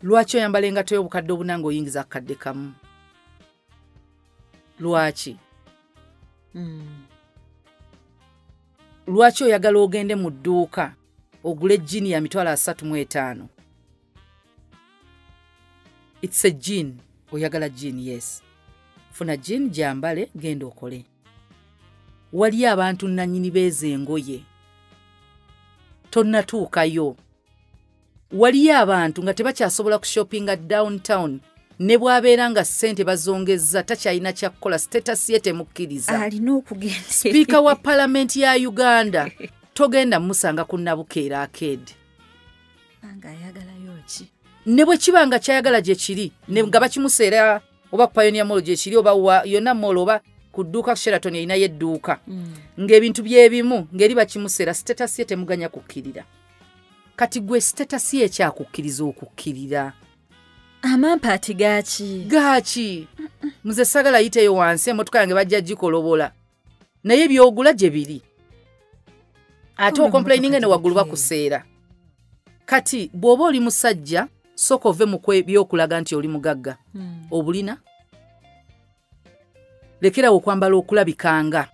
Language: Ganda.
Lwaki oyambala engatto y'obukadde 4 ng'oyingiza akadde kamu? Lwaki? Lwaki oyagala ogende mu dduuka ogule jean ya 35,000? It's a jean. Oyagala jean, yes. Funa jean gyambale, genda okole. Wali abantu nannyini beeza engoye. Tonnatuukayo. Waliyo abantu nga tebakyasobola kushoppinga downtown ne bw'abeera nga ssente bazongezza takyalina kyakukola, status ye temukkiriza. Alina okugenda. Sipiika wa palamenti ya Uganda togenda musanga ku Nabukeera Arcade. Nga ayagalayo ki? Ne bwe kiba nga kyayagala gye kiri, ne nga bakimuseera oba ku Pioneer Mall gye kiri oba yonna mall oba ku dduuka Sheraton erinayo edduuka. Ng'ebintu by'ebimu ng'eri bakimuseera, status ye temuganya kukkirira. Kati gwe status ye ekyakukkiriza okukkirira. Amampaati gaaki? Gaaki? Muze sagala yiteyo wansi emmotoka yange bajja gikolobola. Naye by'ogula gye biri. Ate okomplaininga ne waggulu bakuseera. Kati bw'oba oli musajja, sooka ove mu by'okulaga nti oli mugagga. Obulina? Lekerawo okwambala okulabikanga.